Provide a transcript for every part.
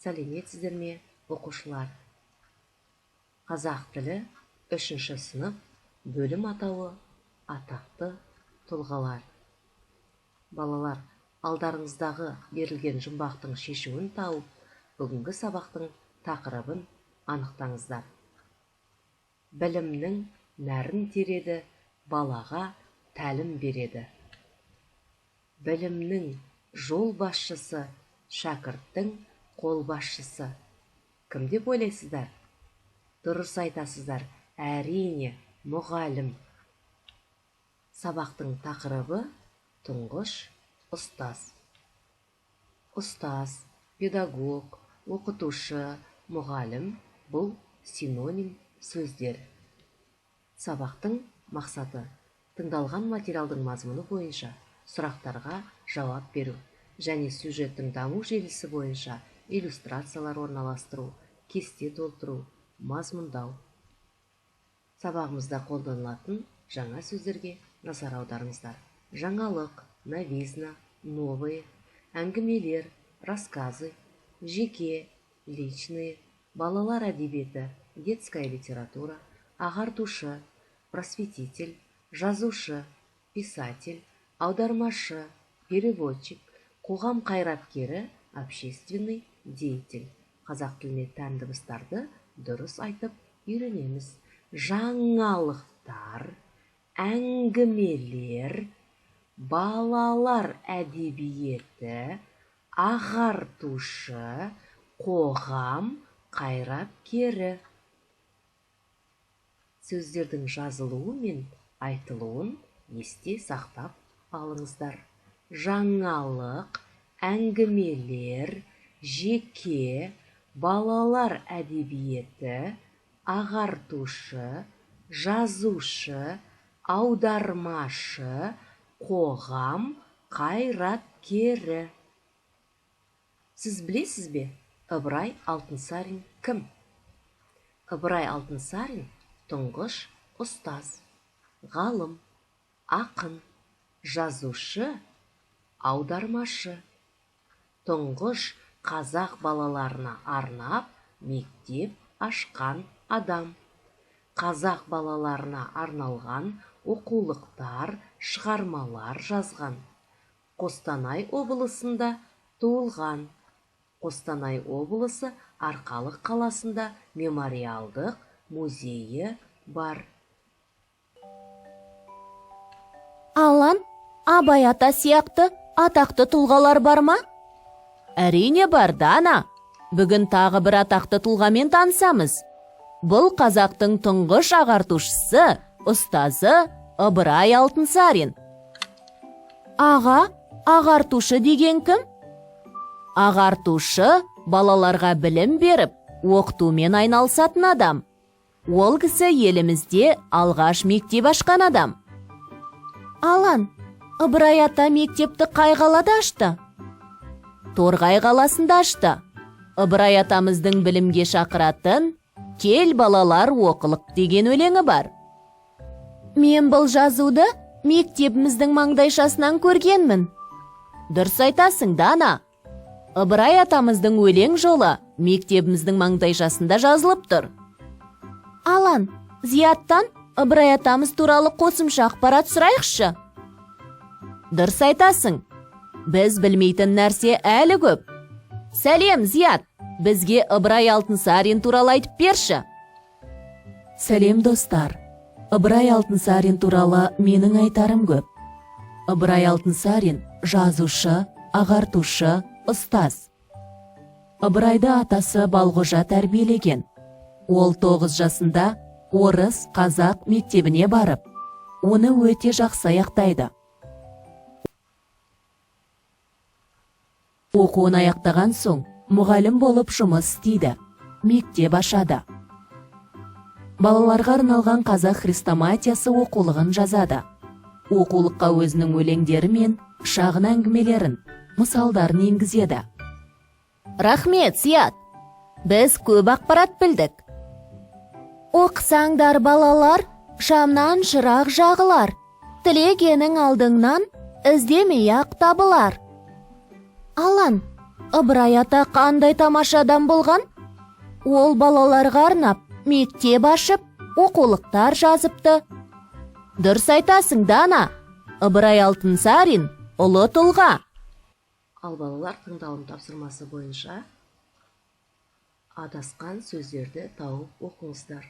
Сәлеметсіздер ме, оқушылар? Қазақ тілі, үшінші сынып, бөлім атауы «Атақты тұлғалар». Балалар, алдарыңыздағы берілген жұмбақтың шешуін тауып, бүгінгі сабақтың тақырыбын анықтаңыздар. Білімнің нәрін тереді, балаға тәлім береді. Білімнің жол басшысы, шәкірттің қолбасшысы. Кім деп ойлайсыздар? Дұрыс айтасыздар, әрине, мұғалім. Сабақтың тақырыбы: тұңғыш ұстаз. Ұстаз, педагог, оқытушы, мұғалім — бұл синоним сөздер. Сабақтың мақсаты: тыңдалған материалдың мазмұны бойынша сұрақтарға жауап беру және сюжеттің даму желісі бойынша иллюстрациялар орналастыру, кесте толтыру, мазмұндау. Сабағымызда қолданылатын жаңа сөздерге назар аударыңыздар. Жаңалық — новизна, новые; әңгімелер — рассказы; жеке — личные; балалар әдебиеті — детская литература; ағартушы — просветитель; жазушы — писатель; аудармашы — переводчик; қоғам қайраткері — общественный деятель. Қазақ тіліне тән дыбыстарды дұрыс айтып үйренеміз. Жаңалықтар, әңгімелер, балалар әдебиеті, ағартушы, қоғам қайраткері. Сөздердің жазылуы мен айтылуын есте сақтап алыңыздар. Жаңалық, әңгімелер, жеке, балалар әдебиеті, ағартушы, жазушы, аудармашы, қоғам қайраткері. Сіз білесіз бе, Ыбырай Алтынсарин кім? Ыбырай Алтынсарин — тұңғыш ұстаз, ғалым, ақын, жазушы, аудармашы. Тұңғыш қазақ балаларына арнап мектеп ашқан адам. Қазақ балаларына арналған оқулықтар, шығармалар жазған. Қостанай облысында туылған. Қостанай облысы Арқалық қаласында мемориалдық музейі бар. Алан, Абай ата сияқты атақты тұлғалар бар ма? Әрине бар, Дана. Бүгін тағы бір атақты тұлғамен танысамыз. Бұл қазақтың тұңғыш ағартушысы, ұстазы Ыбырай Алтынсарин. Аға, ағартушы деген кім? Ағартушы — балаларға білім беріп, оқытумен айналысатын адам. Ол кісі елімізде алғаш мектеп ашқан адам. Алан, Ыбырай ата мектепті қай қалада ашты? Торғай қаласында ашты. Ыбырай атамыздың білімге шақыратын «Кел, балалар, оқылық» деген өлеңі бар. Мен бұл жазуды мектебіміздің маңдайшасынан көргенмін. Дұрыс айтасың, Дана. Ыбырай атамыздың өлең жолы мектебіміздің маңдайшасында жазылып тұр. Алан, Зияттан Ыбырай атамыз туралы қосымша ақпарат сұрайықшы. Дұрыс айтасың. Біз білмейтін нәрсе әлі көп. Сәлем, Зият! Бізге Ыбырай Алтынсарин туралы айтып берші. Сәлем, достар! Ыбырай Алтынсарин туралы менің айтарым көп. Ыбырай Алтынсарин — жазушы, ағартушы, ұстаз. Ыбырайды атасы Балғожа тәрбиелеген. Ол 9 жасында орыс қазақ мектебіне барып, оны өте жақсы аяқтайды. Оқуын аяқтаған соң мұғалім болып жұмыс істейді, мектеп ашады, балаларға арналған «Қазақ хрестоматиясы» оқулығын жазады. Оқулыққа өзінің өлеңдері мен шағын әңгімелерін, мысалдарын енгізеді. Рахмет, Зият. Біз көп ақпарат білдік. Оқысаңдар, балалар, шамнан шырақ жағылар. Тілегенің алдыңнан іздемей-ақ табылар. Алан, Ыбырай ата қандай тамаша адам болған? Ол балаларға арнап мектеп ашып, оқулықтар жазыпты. Дұрыс айтасың, Дана. Ыбырай Алтынсарин ұлы тұлға. Ал балалар, тыңдалым тапсырмасы бойынша адасқан сөздерді тауып оқыңыздар.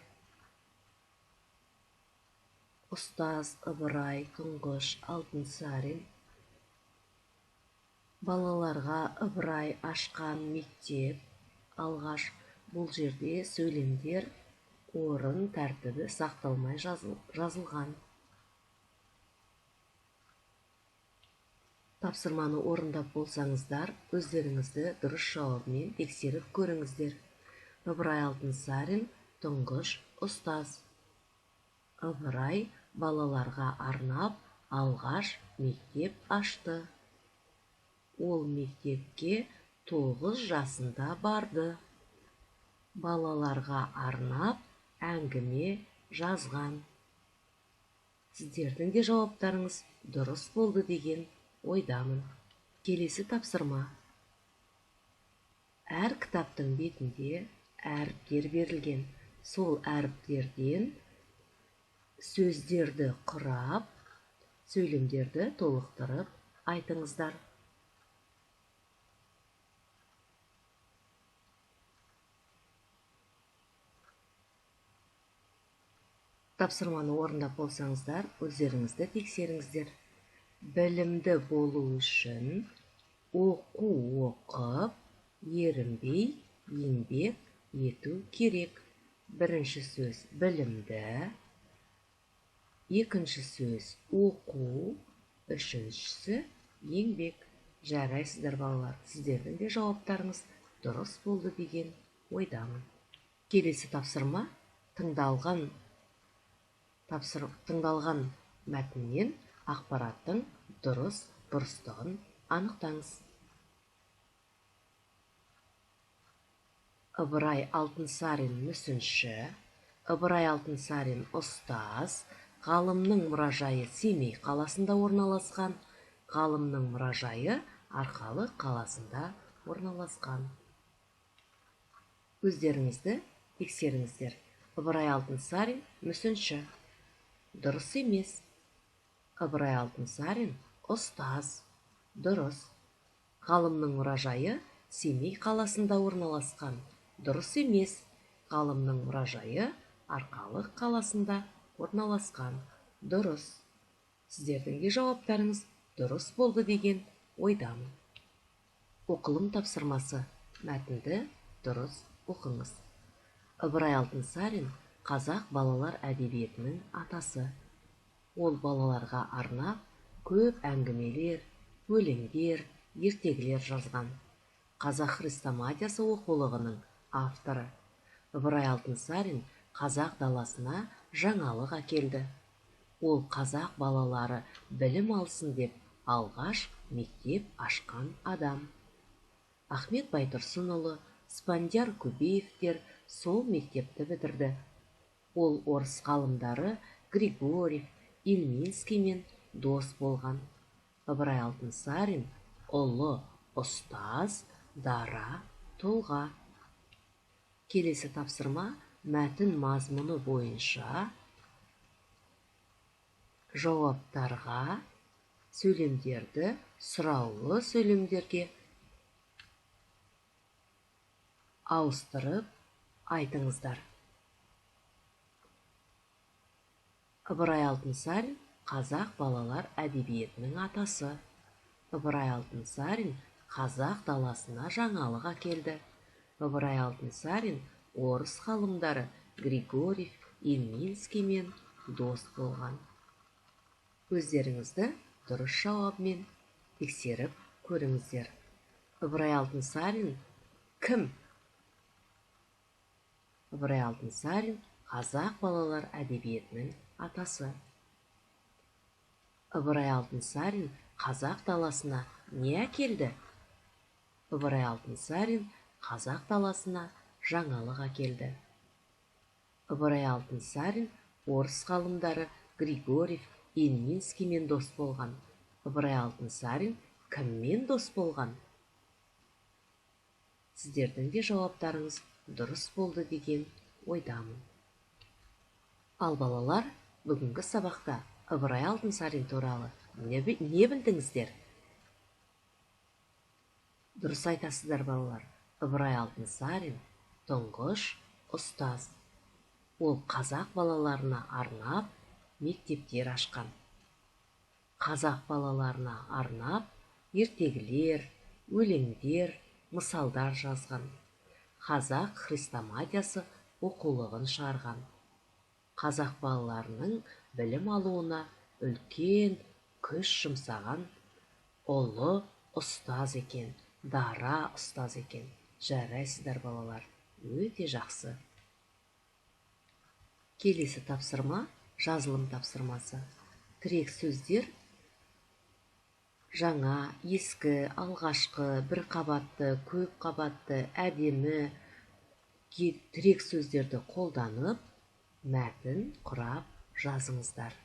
Ұстаз, Ыбырай, тұңғыш, Алтынсарин. Балаларға Ыбырай ашқан мектеп, алғаш. Бұл жерде сөйлемдер орын тәртібі сақталмай жазылған. Тапсырманы орындап болсаңыздар, өздеріңізді дұрыс жауабымен тексеріп көріңіздер. Ыбырай Алтынсарин тұңғыш ұстаз. Ыбырай балаларға арнап алғаш мектеп ашты. Ол мектепке 9 жасында барды. Балаларға арнап әңгіме жазған. Сіздердің де жауаптарыңыз дұрыс болды деген ойдамын. Келесі тапсырма. Әр кітаптың бетінде әріптер берілген. Сол әріптерден сөздерді құрап, сөйлемдерді толықтырып айтыңыздар. Тапсырманы орындап болсаңыздар, өздеріңізді тексеріңіздер. Білімді болу үшін оқу оқып, ерінбей еңбек ету керек. Бірінші сөз білімді, екінші сөз оқу, үшіншісі еңбек. Жарайсыздар, балалар, сіздердің де жауаптарыңыз дұрыс болды деген ойдамын. Келесі тапсырма тыңдалған мәтіннен ақпараттың дұрыс бұрыстығын анықтаңыз. Ыбырай Алтынсарин мүсінші, Ыбырай Алтынсарин ұстаз, ғалымның мұражайы Семей қаласында орналасқан, ғалымның мұражайы Арқалық қаласында орналасқан. Өздеріңізді тексеріңіздер. Ыбырай Алтынсарин мүсінші. Дұрыс емес. Ыбырай Алтынсарин ұстаз. Дұрыс. Ғалымның мұражайы Семей қаласында орналасқан. Дұрыс емес. Ғалымның мұражайы Арқалық қаласында орналасқан. Дұрыс. Сіздердің де жауаптарыңыз дұрыс болды деген ойдамын. Оқылым тапсырмасы. Мәтінді дұрыс оқыңыз. Ыбырай Алтынсарин қазақ балалар әдебиетінің атасы. Ол балаларға арнап көп әңгімелер, өлеңдер, ертегілер жазған. Қазақ хрестоматиясы оқулығының авторы. Ыбырай Алтынсарин қазақ даласына жаңалық әкелді. Ол қазақ балалары білім алсын деп алғаш мектеп ашқан адам. Ахмет Байтұрсынұлы, Спандияр Көбеевтер сол мектепті бітірді. Ол орыс ғалымдары Григорьев, Ильминскиймен дос болған. Ыбырай Алтынсарин ұлы ұстаз, дара тұлға. Келесі тапсырма мәтін мазмұны бойынша жауаптарға сөйлемдерді сұраулы сөйлемдерге ауыстырып айтыңыздар. Ыбырай Алтынсарин қазақ балалар әдебиетінің атасы. Ыбырай Алтынсарин қазақ даласына жаңалық әкелді. Ыбырай Алтынсарин орыс ғалымдары Григорьев, Ильминскиймен дос болған. Өздеріңізді дұрыс жауабымен тексеріп көріңіздер. Ыбырай Алтынсарин кім? Ыбырай Алтынсарин қазақ балалар әдебиетінің атасы. Ыбырай Алтынсарин қазақ даласына не әкелді? Ыбырай Алтынсарин қазақ даласына жаңалық әкелді. Ыбырай Алтынсарин орыс ғалымдары Григорьев, Ильминскиймен дос болған. Ыбырай Алтынсарин кіммен дос болған? Сіздердің де жауаптарыңыз дұрыс болды деген ойдамын. Ал балалар, бүгінгі сабақта Ыбырай Алтынсарин туралы не білдіңіздер? Дұрыс айтасыздар, балалар. Ыбырай Алтынсарин тұңғыш ұстаз. Ол қазақ балаларына арнап мектептер ашқан. Қазақ балаларына арнап ертегілер, өлеңдер, мысалдар жазған. Қазақ хрестоматиясы оқулығын шығарған. Қазақ балаларының білім алуына үлкен күш жұмсаған ұлы ұстаз екен, дара ұстаз екен. Жарайсыздар, балалар, өте жақсы. Келесі тапсырма жазылым тапсырмасы. Тірек сөздер жаңа, ескі, алғашқы, бір қабатты, көп қабатты, әдемі тірек сөздерді қолданып, мәтін құрап жазыңыздар.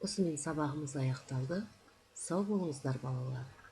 Осымен сабағымыз аяқталды. Сау болыңыздар, балалар.